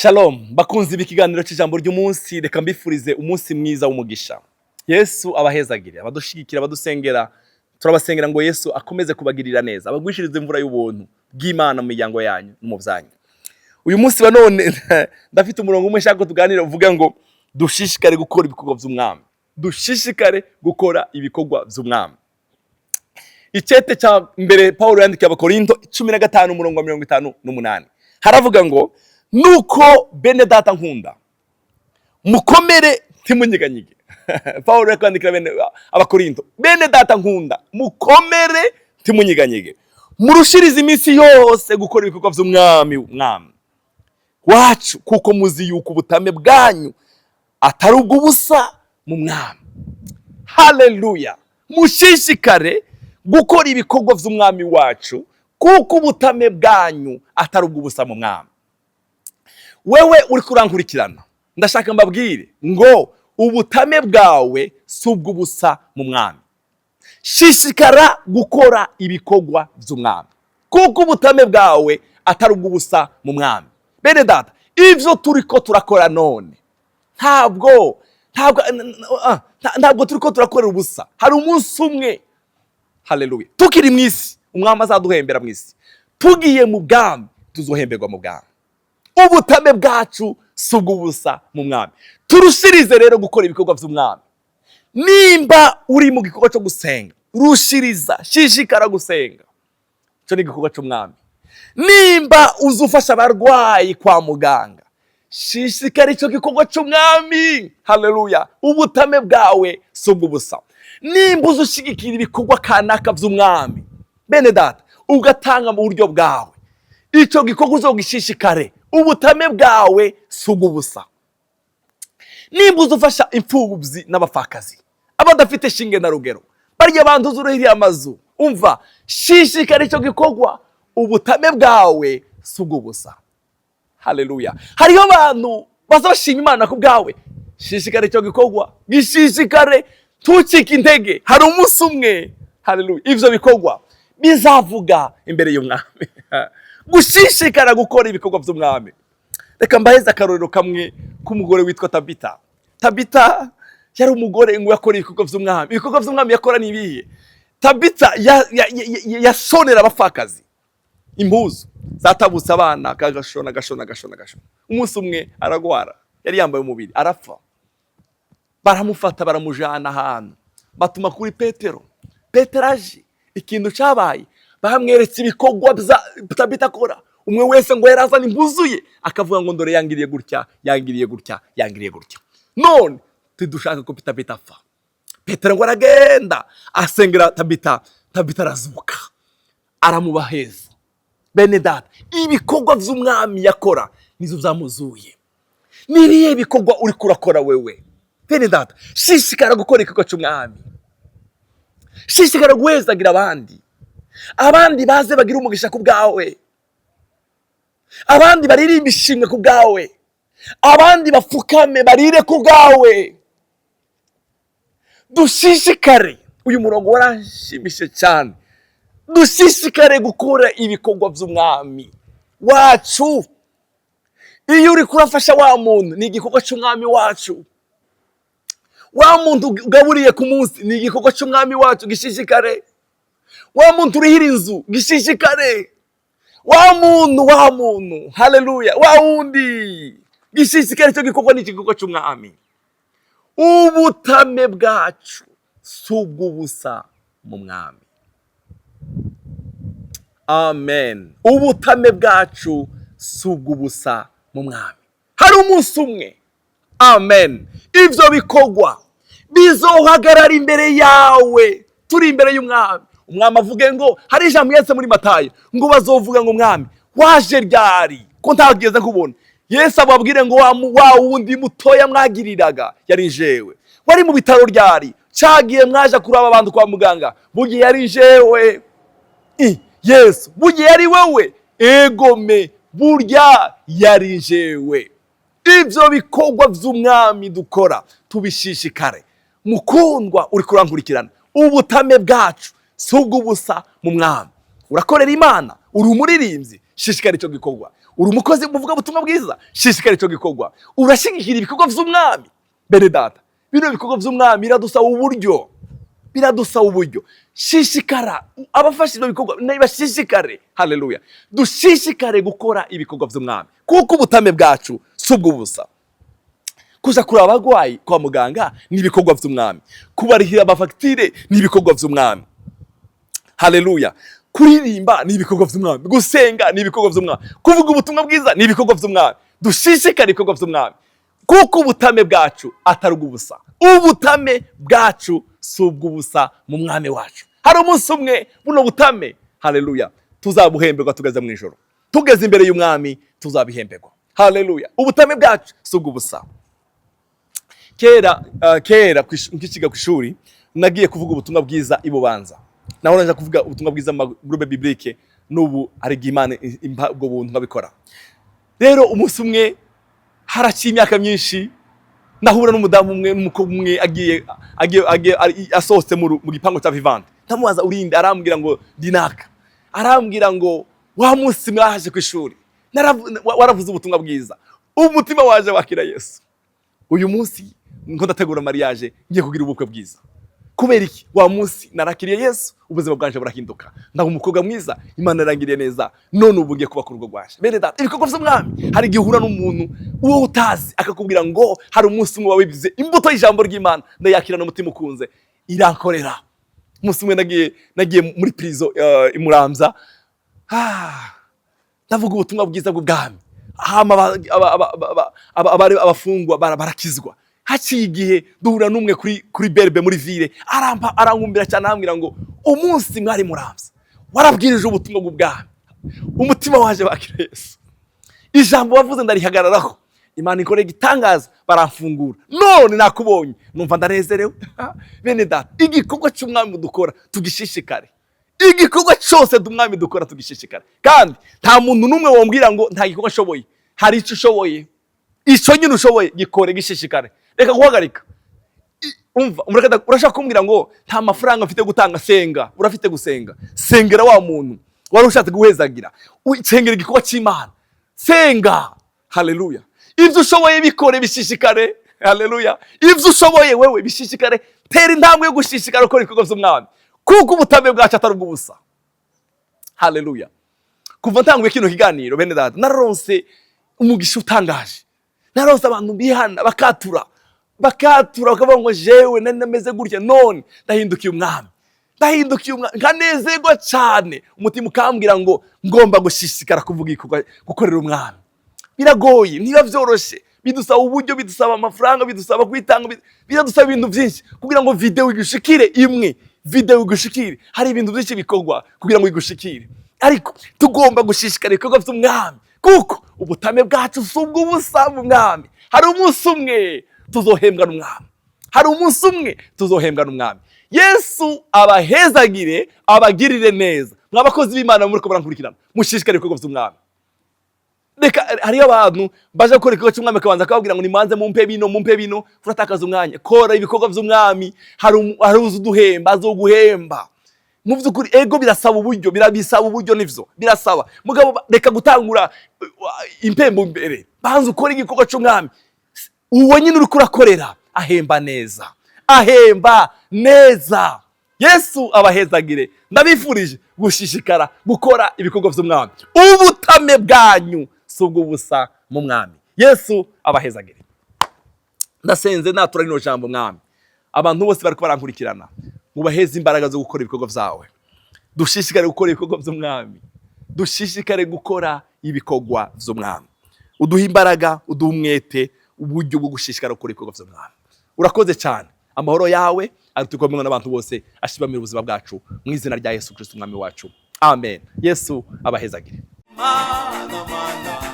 Shalom bakunzi b'ikiganiro cy'ijambo ry'umunsi, reka mbifurize umunsi mwiza w'umugisha. Yesu abahezagire, abadushigikira, abadusengera, turabasengera ngo Yesu akomeze kubagirira neza, abagwishirize imvura y'ubuntu bw'Imana mu miryango yanyu no mu byanyu. Uyu munsi wa none ndafite umurongo umwe nshaka ko tuganira, uvuga ngo dushishikare gukora ibikorwa by'umwami. Dushishikare gukora ibikorwa by'umwami. Icete cya mbere Paul yandikiye Abakorinto 15, umurongo wa 58, haravuga ngo: "Nuko bene data nkunda, mukomere, ntimunyeganyege." Paul ari kwandikira bene Abakorinto: "Bene data nkunda, mukomere, ntimunyeganyege, murushirize iminsi yose gukora ibikorwa by'umwami mwami wacu, kuko muzi yuko ubutame bwanyu atari ubw'ubusa mu mwami." Haleluya! Mushishikare gukora ibikorwa by'umwami wacu, kuko ubutame bwanyu atari ubw'ubusa mu mwami. Wewe uri kurankurikirana, ndashaka mbabwire ngo ubutame bwawe si ubw'ubusa mu mwami. Shishikara gukora ibikorwa by'umwami, kuko ubutame bwawe atari ubw'ubusa mu mwami. Bene data, ibyo turi ko turakora none ntabwo turi ko turakorera ubusa. Hari umunsi umwe, haleluya, tukiri mu isi umwami azaduhembera mu isi, tugiye mu bwami tuzohemberwa mu bwami. Ubutame bwacu si ubw'ubusa mu mwami. Turushirize rero gukora ibikorwa by'umwami. Nimba uri mu gikorwa cyo gusenga, rushiriza, shishikara gusenga, icyo ni igikorwa cy'umwami. Nimba uzi ufasha abarwayi kwa muganga, shishikara icyo gikorwa cy'umwami. Haleluya! Ubutame bwawe si ubw'ubusa. Nimba uzi ushyigikira ibikorwa kanaka by'umwami, bene data, ugatanga mu buryo bwawe, icyo gikorwa uzogishishikare, ubutame bwawe si ubw'ubusa. Nimba uzi ufasha imfubyi n'abapfakazi, abadafite shinge na rugero, barya bantu uzi uruhiriye amazu, umva, shishikara icyo gikorwa, ubutame bwawe si ubw'ubusa. Haleluya! Hariho abantu baza bashima Imana ku bwawe. Shishikara icyo gikorwa, gishishikare, ntucike intege. Hari umunsi umwe, haleluya, ivyo bikorwa bizavuga imbere y'umwami. Gushishikara gukora ibikorwa by'umwami. Reka mbaheze akarorero kamwe k'umugore witwa Tabita. Tabita yari umugore ngo yakora ibikorwa by'umwami. Ibikorwa by'umwami yakora ni ibihe? Tabita yashonera abapfakazi impuzu zatabutse, abana, akagashona, agashona, agashona, agashona. Umunsi umwe aragwara, yari yambaye umubiri, arapfa. Baramufata, baramujana ahantu, batuma kuri Petero. Petero aje, ikintu cyabaye, bamweretse ibikorwa bya Tabita akora. Umwe wese ngo yari azana impuzu ye, akavuga ngo: "Ndore, yangiriye gutya, yangiriye gutya, yangiriye gutya, none tidushaka ko Tabita apfa." Petero ngo aragenda, asengera Tabita, Tabita arazuka, aramubaheza. Bene data, ibikorwa by'umwami yakora nizo byamuzuye. Ni ibihe bikorwa uri kurakora wewe? Bene data, shishikara gukora igikorwa cy'umwami, shishikara guhezagira abandi, abandi baze bagire umugisha ku bwawe, abandi baririmbe ishimwe ku bwawe, abandi bapfukame barire ku bwawe. Dushishikare. Uyu murongo waranshimishije cyane. Dushishikare gukora ibikorwa by'umwami wacu. Iyo uri kurafasha wa muntu, ni igikorwa cy'umwami wacu. Wa muntu ugaburiye ku munsi, ni igikorwa cy'umwami wacu, gishishikare. Wa muntu urihira inzu, gishishikare. Wa muntu, wa muntu, haleluya, wa wundi, gishishikare. Icyo gikorwa ni igikorwa cy'umwami. Ubutame bwacu si ubw'ubusa mu mwami. Amen. Ubutame bwacu si ubw'ubusa mu mwami. Hari umunsi umwe, amen, ibyo bikorwa bizohagarara imbere yawe. Turi imbere y'umwami, umwami avuge ngo, hari ijambo yanditse muri Matayo ngo bazovuga ngo: "Mwami, waje ryari ko ntageze kubona?" Yesu ababwire ngo: Wa wundi mutoya mwagiriraga yari jewe. Wari mu bitaro ryari, cagiye mwaje kuraba abantu kwa muganga? Bugiye yari jewe." Yesu, burya yari wewe? Egome, burya yari jewe. Ibyo bikorwa by'umwami dukora tubishishikare. Mukundwa uri kurankurikirana, ubutame bwacu si ubw'ubusa mu mwami. Urakorera Imana, uri umuririmbyi. Shishikara icyo gikorwa. Uri umukozi muvuga ubutumwa bwiza, shishikara icyo gikorwa. Urashyigikira ibikorwa vy'umwami. Bene data, bino bikorwa vy'umwami biradusaba uburyo, biradusaba uburyo. Shishikara. Abafashe ibyo bikorwa bashishikare. Haleluya! Dushishikare gukora ibikorwa vy'umwami, kuko ubutame bwacu si ubw'ubusa. Kuja kuraba abagwayi kwa muganga ni ibikorwa vy'umwami. Kubarihira amafagitire ni ibikorwa vy'umwami. Haleluya! Kuririmba ni ibikorwa vy'umwami, gusenga ni ibikorwa vy'umwami, kuvuga ubutumwa bwiza ni ibikorwa vy'umwami. Dushishikare ibikorwa vy'umwami, kuko ubutame bwacu atari ubw'ubusa. Ubutame bwacu si ubw'ubusa mu mwami wacu. Hari umunsi umwe buno butame, haleluya, tuzabuhemberwa tugeze mu ijoro, tugeze imbere y'umwami tuzabihemberwa. Haleluya! Ubutame bwacu si ubw'ubusa. Kera nkikiga ku ishuri, nagiye kuvuga ubutumwa bwiza i Bubanza. Naho naje kuvuga ubutumwa bwiza mu groupe biblique. N'ubu hari igihe Imana impa ubwo buntu nkabikora. Rero umunsi umwe, haraciye imyaka myinshi, ndahura n'umudamu umwe n'umukobwa umwe agiye asohotse mu gipangu cya Vivante. Ndamubaza: "Urinde?" Arambwira ngo: "Dinaka." Arambwira ngo: "Wa munsi mwaje ku ishuri waravuze ubutumwa bwiza, umutima waje wakira Yesu. Uyu munsi ngo ndategura mariage, ngiye kugira ubukwe bwiza. Kubera iki? Wa munsi narakiriye Yesu, ubuzima bwanje burahinduka, ndaba umukobwa mwiza, Imana yarangiriye neza, none ubu ngiye kubaka urugo rwanje." Bene data, ibikorwa vy'umwami, hari igihe uhura n'umuntu uwo utazi akakubwira ngo: "Hari umunsi umwe wabivuze imbuto y'ijambo ry'Imana, ndayakira n'umutima ukunze, irankorera." Umunsi umwe nagiye muri prison i Muramvya, ndavuga ubutumwa bwiza bw'ubwami, hama abari abafungwa barakizwa. Haciye igihe duhura n'umwe kuri berbe muri ville, arampa, arankumbira cyane, arambwira ngo: "Umunsi mwari Muramvya warabwirije ubutumwa bw'ubwami, umutima waje wakira Yesu. Ijambo wavuze ndarihagararaho, Imana ikorera igitangaza, baramfungura, none nakubonye numva ndanezerewe." Bene data, igikorwa cy'umwami dukora tugishishikare. Igikorwa cyose umwami dukora tugishishikare. Kandi nta muntu n'umwe wombwira ngo nta gikorwa ashoboye. Hari icyo ushoboye, icyo nyine ushoboye gikore, gishishikare, reka guhagarika. Umva, urashaka kumbwira ngo nta mafaranga mfite gutanga? Senga. Urafite gusenga, sengera wa muntu wari ushatse guhezagira. Sengera igikorwa cy'Imana, senga. Haleluya! Ibyo ushoboye bikore, bishishikare. Haleluya! Ibyo ushoboye wewe bishishikare. Tera intambwe yo gushishikara gukora ibikorwa by'umwami, kuko ubutame bwacu atari ubw'ubusa. Haleluya! Kuva ntanguye kino kiganiro, bene data, nararonse umugisha utangaje. Naronse abantu bihana, bakatura, bakatura, bakavuga ngo: "Jewe nari nameze gutya, none ndahindukiye umwami, ndahindukiye umwami." Nkanezerwa cyane, umutima ukambwira ngo ngomba gushishikara kuvuga igikorwa, gukorera umwami. Biragoye, ntiba byoroshe, bidusaba uburyo, bidusaba amafaranga, bidusaba kwitanga, biradusaba ibintu byinshi kugira ngo video igushikire. Imwe video igushikire, hari ibintu byinshi bikorwa kugira ngo igushikire. Ariko tugomba gushishikara ibikorwa by'umwami, kuko ubutame bwacu si ubw'ubusa mu mwami. Hari umunsi umwe tuzohembwa n'umwami, hari umunsi umwe tuzohembwa n'umwami. Yesu abahezagire, abagirire neza. Mwa bakozi b'Imana muri ko murankurikirana, mushishikare ibikorwa by'umwami. Reka, hariyo abantu baje gukora igikorwa cy'umwami, akabanza akababwira ngo: "Nimanze mumpe bino, mumpe bino." Uratakaza umwanya. Kora ibikorwa by'umwami, hari uzi uduhemba, azoguhemba. Mu by'ukuri, ego, birasaba uburyo, birabisaba uburyo, nivyo birasaba. Mugabo reka gutangura impembo imbere, banza ukore igikorwa cy'umwami. Uwo nyine uriko urakorera ahemba neza, ahemba neza. Yesu abahezagire. Ndabifurije gushishikara gukora ibikorwa by'umwami. Ubutame bwanyu si ubw'ubusa mu mwami. Yesu abahezagire. Ndasenze, natura rino jambo: Mwami, abantu bose bariko barankurikirana, mubaheze imbaraga zo gukora ibikorwa vyawe. Dushishikare gukora ibikorwa vy'umwami, dushishikare gukora ibikorwa vy'umwami. Uduhe imbaraga, uduhe umwete, uburyo bwo gushishikara gukora ibikorwa vy'umwami. Urakoze cyane. Amahoro yawe aritukomwe n'abantu bose, ashibamira ubuzima bwacu, mu izina rya Yesu Kristo umwami wacu, amen. Yesu abahezagire. Mana, mana.